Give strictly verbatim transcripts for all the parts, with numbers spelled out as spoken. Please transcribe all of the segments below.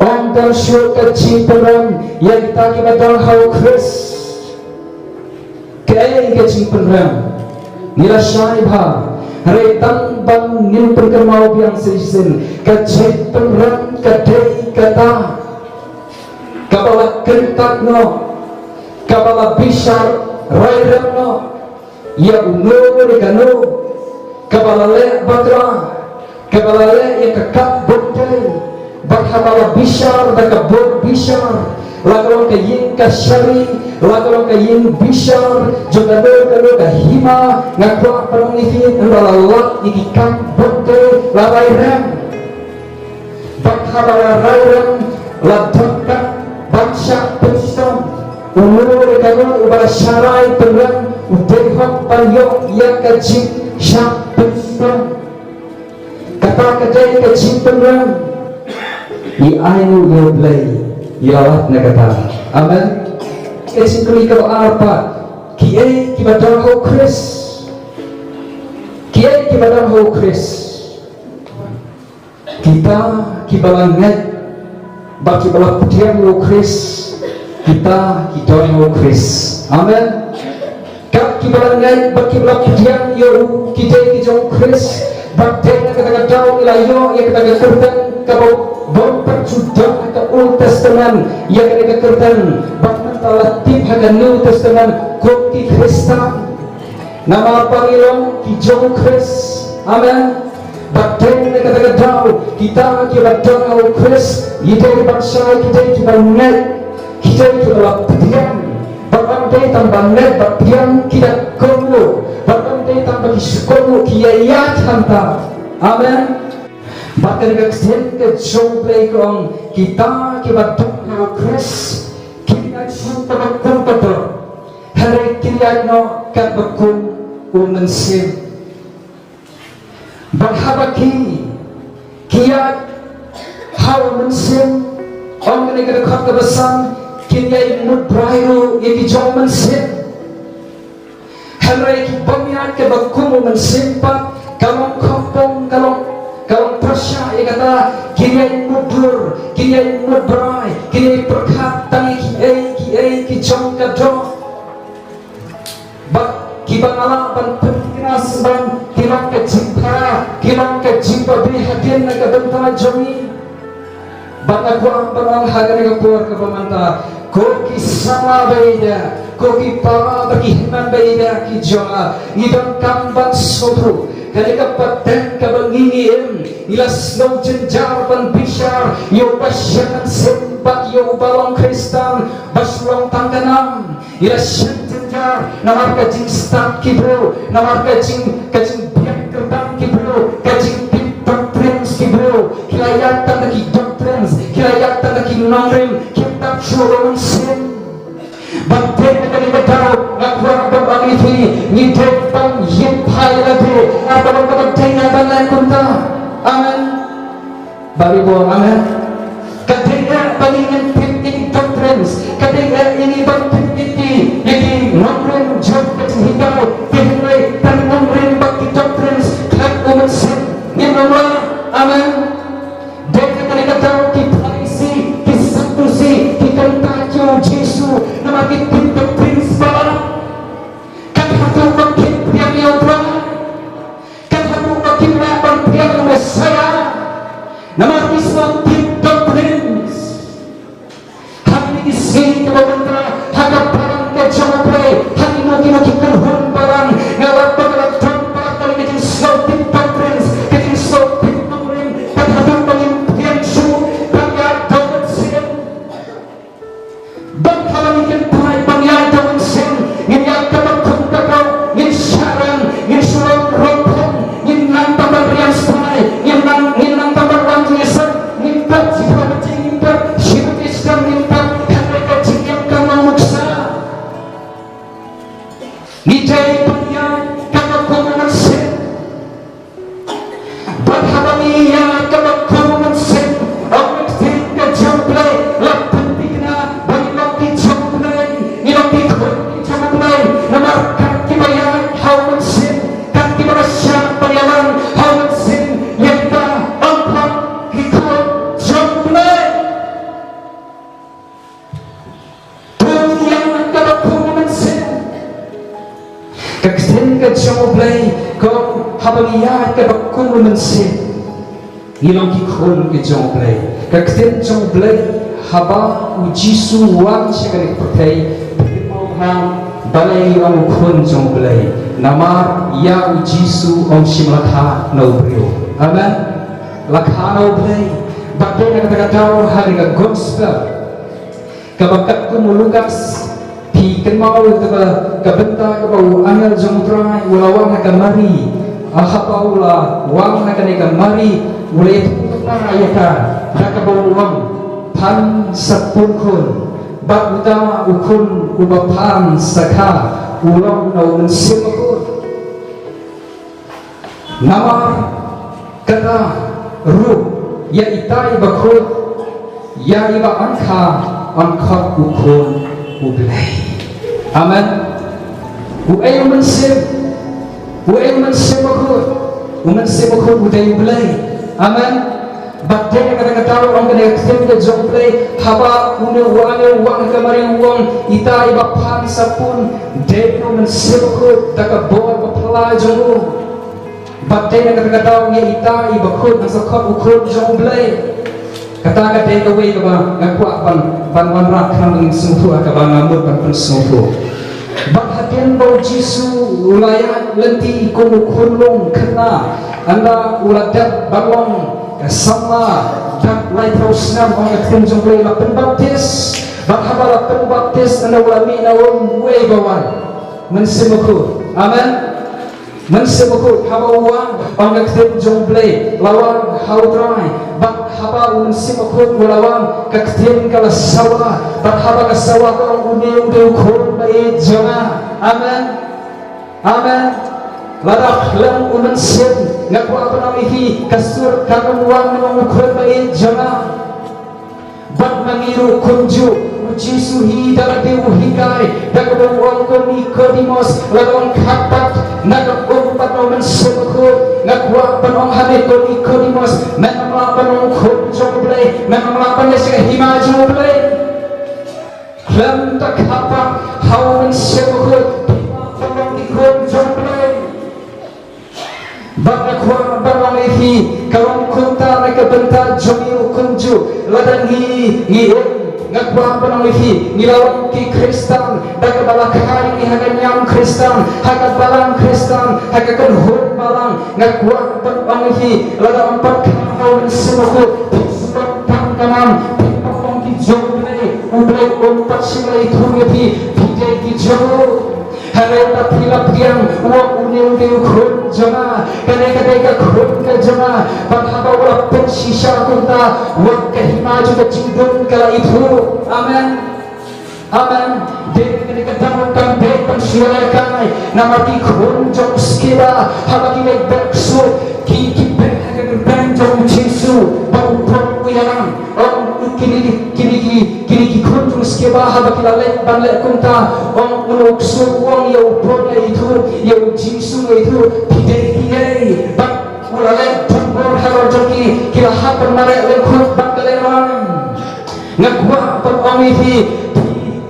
Ong, don shuh ka jingpynrem ïa kita kiba don ha u Khrist. Kaei ka jingpynrem? Ngi la shai bha, hynrei tang ban ngin pynkynmaw biang sa shisien, ka jingpynrem ka dei kata kaba la kyntat noh, kaba la bishar rai rem noh ïa uno ne kano kaba la leh bakla, kaba la leh ïa ka kam bymdei, bad haba la bishar da ka bor bishar, la ka long ka ïing kashari, la ka long ka ïing bishar jong kano kano ka hima, nga kwah ban ong ïa phi, ynda la lap ïa ki kam bymdei la rai rem. Bad haba la rai rem la donkam ban shah pynshitom. Uno ne kano uba la shah rai pynrem u dei hok ban ïoh ïa ka jingshah pynshitom. Kata ka dei ka jingpynrem. Ngi ai nguh ïa U Blei, ngi la lap na kata. Amen. Ka jingkylli kaba ar pat, kiei kiba don ha u Khrist? Kiei kiba don ha u Khrist? Kita kiba la ngeit bad kiba la pdiang ïa u Khrist, kita ki don ïa u Khrist. Amen. Kat kiba la ngeit bad kiba la pdiang ïa u, ki dei ki jong u Khrist. Bad dei na kata ka daw ngi la ïoh ïa kata ka kyrteng kaba bym pat ju don ha ka Old Testament, ïa kata ka kyrteng. Bad mynta la tip ha ka New Testament kum ki Khristan. Namar ba ngi long ki jong u Khrist. Amen. Bad dei na kata ka daw, kita kiba don ha u Khrist, ngi dei ban shai, ki dei kiba ngeit, ki dei kiba la pdiang. Bad ym dei tang ban ngeit bad pdiang, ki dang kohnguh. Bad ym dei tang ba ki shu kohnguh, ki ïaid hangta. Amen. Bad kane ka ktien ka jong U Blei ka ong, kita kiba don ha u Khrist kin ïaid shuh katba kum ka doh, hynrei kin ïaid noh katba kum u Mynsiem. Bad haba ki, ki ïaid ha u Mynsiem, ong kane ka dkhot kaba san, kin ïai mutbrai ruh ïa ki jong u Mynsiem. Hynrei ki bym ïaid katba kum u Mynsiem pat, ka long khongpong, ka long, ka long pyrshah ïa kata, kin ïai mutdur, kin ïai mutbrai, kin ïai pyrkhat tang ïa kiei kiei ki jong ka doh. Bad kiba nga lah ban pynthikna sngewbha, ki long ka jingphara, ki long ka jingbabe hadien na ka bynta jong ngi. Bad nga kwah ban ong ha kane ka por kaba mynta, ko ki samla ba ïeit, ko ki para bad ki hynmen ba ïeit ki jong nga, ngi donkam ban sngewthuh. Kane ka pateng kaba ngi ngi im, ngi la sngew jynjar ban bishar ïa uba shem mynsiem bad ïa uba long Khristan ba shu long tang ka nam. Ngi la shem jynjar namar ka jingstad ki briew, namar ka jing, ka jingbiang kyrdan ki briew, ka jingtip doctrines ki briew. Ki la ïaid tang da ki doctrines, ki la ïaid tang da ki nongrim, kim tap shuh ba mynsiem. Bad dei na kane ka daw nga kwah ban ong ïa phi, ngi dei ban ïeng phai lade, nga kwah ban ong ïa phi, dei na kane kumta. Amen. Bad ngi bun, amen. Ka dei eh ba ngin tip ïa ki doctrines, ka dei eh ïa ngi ban tip ïa ki, ïa ki nongrim jong ka jinghikai, hynrei tang nongrim bad ki doctrines khlem u Mynsiem ngim lah. Amen. Dei na kane ka daw ki Pharisi, ki Sadusi ki kyntait ïa u Jisu namar ki tip doctrines ba lah. Kat haduh ba kim pdiang ïa U Trai. Kat haduh ba kim lah ban pdiang ïa u Messaïah. Namar ki sngewtip doctrines. Ha kine ki sngi kiba mynta, ha ka balang ka jong U Blei, ha kino kino ki kynhun balang, Ïa kaba kum u Mynsiem ngi long ki khun ki jong U Blei. Ka ktien jong U Blei, haba U Jisu u wan sha kane ka pyrthei, balei ngi ong u khun jong U Blei? Namar ïa U Jisu ym shym la kha na u briew. Amen. La kha na U Blei. Bad dei na kata ka daw ha kane ka gospel kaba katkum u Lukas, phi kynmaw ïa kata ka bynta kaba u angel jong U Trai u la wan ha ka Mari. Ah, haba u la wan ha kane ka Mari, u la ïathuh ïa ka da kaba u ong, phan sa pun khun. Bad uta u khun uba phan sa kha u long na U Mynsiem Bakhuid. Namar kata ruh, ïa ita i bakhuid, ïa iba yn kha, yn khot u khun U Blei. Amen. Uei u Mynsiem? Uei u Mynsiem Bakhuid? U Mynsiem Bakhuid u dei U Blei. Amen. Bad dei na kata ka daw ong kane ka ktien ka jong U Blei, haba une u angel u wan ha ka Mari u ong, ita iba phan sa pun, dei na U Mynsiem Bakhuid da ka bor ba phylla jong u. Bad dei na kata ka daw ïa ita i bakhuid yn sa khot u khun jong U Blei. Kata ka dei kawei kaba nga kwah ban, ban wanrah khnang ba ngin sngewthuh ha kaba nga mut ban pynsngewthuh. Bad hadien ba U Jisu u la ïaid lynti kum u khunlung khynnah, ynda u la dep ban long ka samla, dap laiphew snem, ong ka ktien jong U Blei, la pynbaptis. Bad haba la pynbaptis, ynda u la mih na um, uei ba wan? Mynsiem Bakhuid. Amen. Mynsiem Bakhuid, haba u wan, ong ka ktien jong U Blei, la wan ha U Trai. Bad haba U Mynsiem Bakhuid u la wan, ka ktien ka la sawa. Bad haba ka sawa ka ong, une u dei u khun ba ïeit jong nga. Amen. Amen. Lada khlem U Mynsiem, nga kwah ban ong ïa phi, ka sur kam wan ban ong u khun ba ïeit jong nga. Bad ma ngi ruh kumjuh, U Jisu hi da lade u hikai, da kaba u ong, ko Nikodimos, lada ong khappat na ka um bad na U Mynsiem Bakhuid, nga kwah ban ong ha me ko Nikodimos, men ym lah ban ong khun jong U Blei, men ym lah ban leit sha ka hima jong U Blei. Khlem da khappat ha U Mynsiem Bakhuid, phim lah ban long ki khun jong U Blei. Bad nga kwah ban ong ïa phi, ka long kumta na ka bynta jong ngi ruh kumjuh, lada ngi, ngi im, nga kwah ban ong ïa phi, ngi la long ki Khristan da kaba la kha ïa ngi ha ka niam Khristan, ha ka balang Khristan, ha ka kynhun balang, nga kwah ban ong ïa phi, lada ym pat kha ha U Mynsiem Bakhuid, phi shu long tang ka nam, phim pat long ki jong U Blei, U Blei um pat shym la ithuh ïa phi, phi dei ki jong u. Hynrei lada phi la pdiang, u ong, une u dei u khun jong nga, kane ka dei ka khun ka jong nga. Bad haba u la pynshisha kumta, wat ka hima jong ka jingdum ka la ithuh. Amen. Amen. Dei kane ka daw kam dei ban shu ïalehkai, namar ki khun jong u skeba, haba ki leit beh ksuid, ki, ki beh ha ka kyrteng jong U Jisu, ba u pop u ïalam. Ong, kine ki, kine ki, kine ki khun jong u skeba haba ki la leit ban leh kumta, ong, une u ksuid u ong, ïa u pop nga ithuh, ïa U Jisu nga ithuh, phi dei kiei? Bad u la leh donbor halor jong ki, ki la hap ban mareh lyngkhuit bad ka lehraiñ. Nga kwah ban ong ïa phi, phi,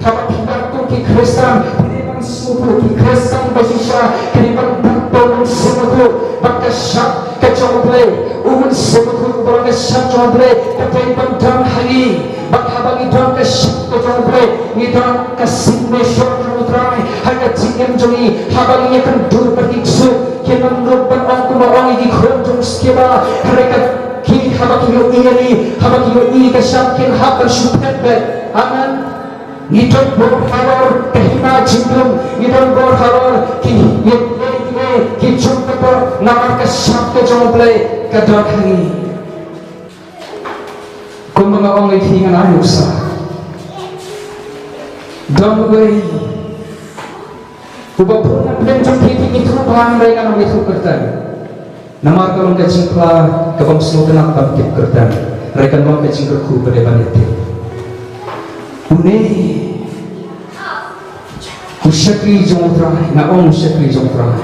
haba phi wan kum ki Khristan, phi dei ban sngewthuh, ki Khristan ba shisha ki dei ban buh ba U Mynsiem Bakhuid, bad ka shad ka jong U Blei, U Mynsiem Bakhuid uba long ka shad jong U Blei, ka dei ban don ha ngi. Bad haba ngi don ka shad ka jong U Blei, ngi don ka signature jong U Trai ha ka jingim jong ngi. Haba ngi ïakynduh bad ki ksuid, kin ym nud ban ong kumba ong ïa ki khun jong u skeba, hynrei ka, ki, haba ki ïohi ïa ngi, haba ki ïohi ïa ka shad, kin hap ban shu phet beit. Amen. Ngi donbor halor ka hima jingdum, ngi donbor halor ki, ki, ki, ki jingkyrkhu, namar ka shad ka jong U Blei ka don ha ngi. Kumba nga ong ïa phi, ngan ai nuksa. Don uwei uba bun na pdeng jong phi, phi ithuh bha, hynrei ngan ym ithuh kyrteng. Namar ka long ka jingphla kabym sngewtynnat ban tip kyrteng, hynrei kan long ka jingkyrkhu ba dei ban ïatip. Une u shakri jong U Trai, nga ong u shakri jong U Trai,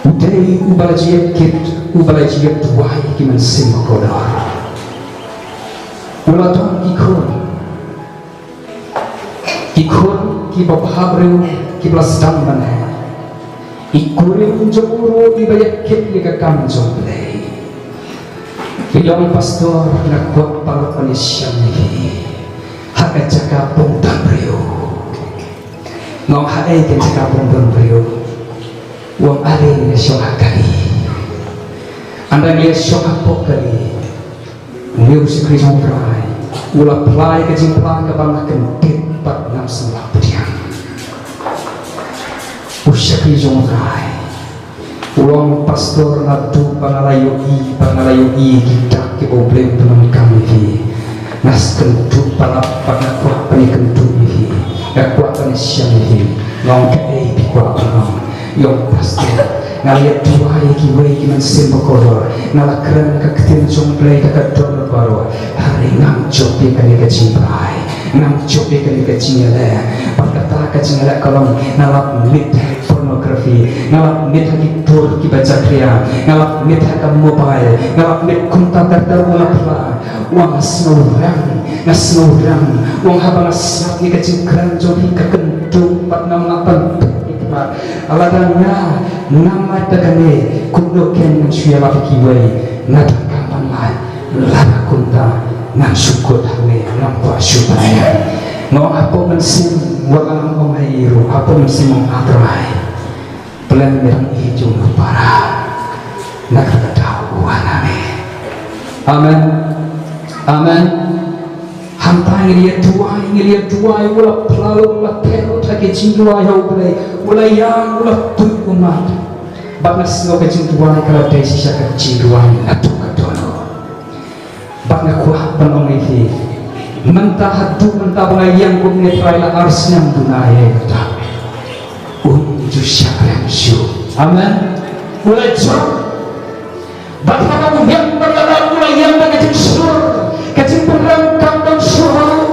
u dei uba la ju ïakit, uba la ju ïakduwai ki mynsiem bakordor. U la don ki khun, ki khun kiba bhabriew, kiba la sdang ban heh. I kurim jong u ruh iba ïakit ïa ka kam jong U Blei. I long pastor, nga kwah paralok ban ïashem ïa phi ha ka jaka bym don briew. Nga ong, haei ka jaka bym don briew? U ong, are ngi ïashong ha kali. Ynda ngi ïashong hapoh kali, une u shakri jong U Trai u la phla ïa ka jingphla kaba nga kyntiew bad ngam sngewlap pdiang. U shakri jong U Trai u ong, pastor, naduh ba nga la ïohi, ba nga la ïohi ki dak kiba U Blei u pyndonkam ïa phi, nga sngewthuh palat bad nga kwah ban ïakynduh ïa phi, nga kwah ban ïashem ïa phi. Nga ong, kaei phi kwah ban ong? I ong, pastor, nga la ïa duwai ïa kiwei ki mynsiem bakordor, nga la kren ka ktien jong U Blei da ka dohnud baroh, hynrei ngam jop ïa kane ka jingbrai, ngam jop ïa kane ka jingïaleh. Bad kata ka jingïaleh ka long, nga lap miet ha pornography, nga lap miet ha ki tur kiba jakhlia, nga lap miet ha ka mobile, nga lap miet kumta ter ter. U la phla, u ong, nga sngewrem, nga sngewrem. U ong, haba nga sngap ïa ka jingkren jong phi ka kynduh bad ngam lah ban peit ïa phi. Lada nga ngam lait da kane, kumno kein ngan shu ïalap ïa kiwei? Nga donkam ban lait, lada kumta ngan shu kut hangne, ngam kwah shuh ban ïeng. Nga ong, hapoh mynsiem, wat la ngan ong ha i ruh, hapoh mynsiem ong, A Trai, pynlong me dang i jong u para na kata ka daw u wan ha me. Amen. Amen. Hangta ngi la ïa duwai, ngi la ïa duwai, u la phla lut, u la theh lut ha ki jingduwai ha U Blei, u la ïam, u la tuid ummat. Bad nga sngew ka jingduwai ka la dei shisha ka jingduwai naduh ka dohnud. Bad nga kwah ban ong ïa phi, mynta haduh mynta ba nga ïeng kumne, Trai, la ar snem duna ïa kata. Um ju shah rem shuh. Amen. U la jop. Bad haba u ïeng bad la rem, u la ïeng da ka jingshlur, ka jingpynrem kam don shuh ha u.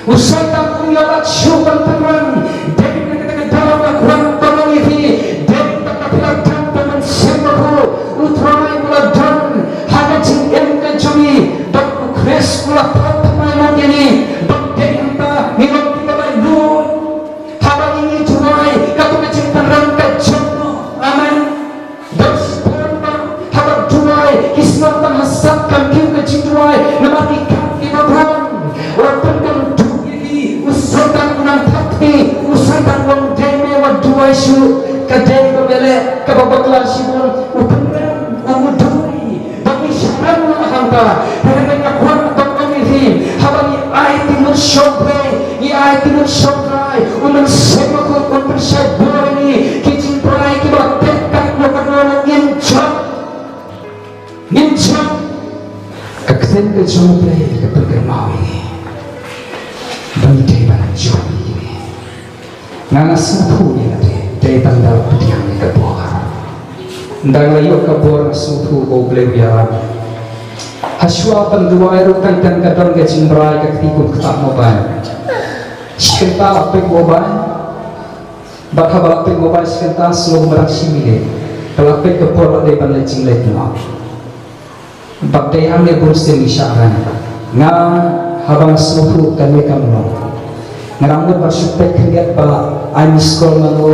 U Soitan um ïalait shuh ban pynrem. Dei na kata ka daw nga kwah ban ong ïa phi, dei na kata ka phi la don da ka mynsiem bakhuid, U Trai u la don ha ka jingim ka jong ngi, bad U Khrist u la pynrem ïa ngi. Bad dei hangta ngi long kiba laitluid. Haba ngi duwai, kato ka jingpynrem ka jop noh. Amen. Don shibun ba haba duwai ki sngewthuh ha sat, kam kiew ka jingduwai namar ki kam kiba bun. Wat pyndonkam ïa ki, u Soitan u nang thap ïa ki, u Soitan u ong dei me wat duwai shuh, ka dei ba me leh kaba bakla shibun. U pynrem, u duwai. Ba ngi shah rem noh hangta. Hynrei nga kwah ban ong ïa phi, haba ngi aiti lut sha U Blei, ngi aiti lut sha U Trai, U Mynsiem Bakhuid un pynshai bor ïa ngi, ki jingduwai kiba teh kat noh kat noh ngin jop. Ngin jop. Ka ktien ka jong U Blei ka pynkynmaw ïa ngi ba ngi dei ban jop ïa kine. Nga, nga sngewthuh ïa lade, dei ban da pdiang ïa ka bor. Ynda nga la ïoh ka bor nga sngewthuh ba U Blei u ïarap. Hashwa ban duwai ruh teng teng ka don ka jingbrai, ka kti kum ktah mobile. Shi kynta la peit mobile. Bad haba la peit mobile shi kynta, sngewbha ba dang shi minit ka la peit ka por, la dei ban leit jingleit noh. Bad dei hangne bunsien ngi shah rem. Nga, haba nga sngewthuh kane kam long, nga dang mut ban shu peit khyndiat ba ai missed call mano,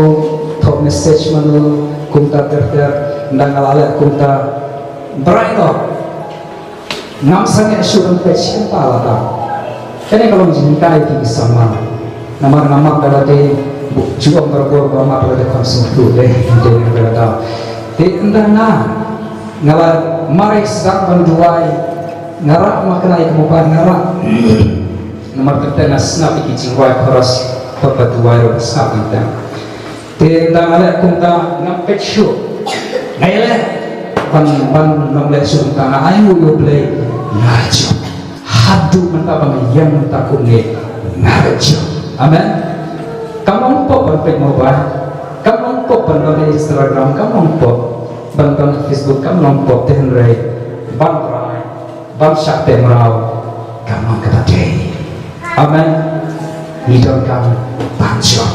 thoh message mano, kumta ter ter. Ynda nga la leh kumta, brai noh. Ngam sangeh shuh ban peit, shi kynta la dap. Kane ka long jinghikai ïa ki samla. Namar nga mad da lade, ju ong barabor ba mad da lade kham sngewthuh, dei, dei nga da lade. Te ynda nga, nga la mareh sdang ban duwai, nga rah ma kane ka mobile, nga rah. Namar kata nga sngap ïa ki jingrwai chorus, ba duwai ruh sngap ïa ka. Te ynda nga leh kumta ngam peit shuh. Nga ïaleh ban, ban ym leh shuh kumta, nga ai nguh ïa U Blei, nga jop. Haduh mynta ba nga ïeng mynta kumne, nga jop. Amen. Kam long pop ban peit mobile. Kam long pop ban don ha Instagram, kam long pop ban don ha Facebook, kam long pop, te hynrei ban rai, ban shah teh mraw, kam long kaba dei. Amen. Ngi donkam ban jop.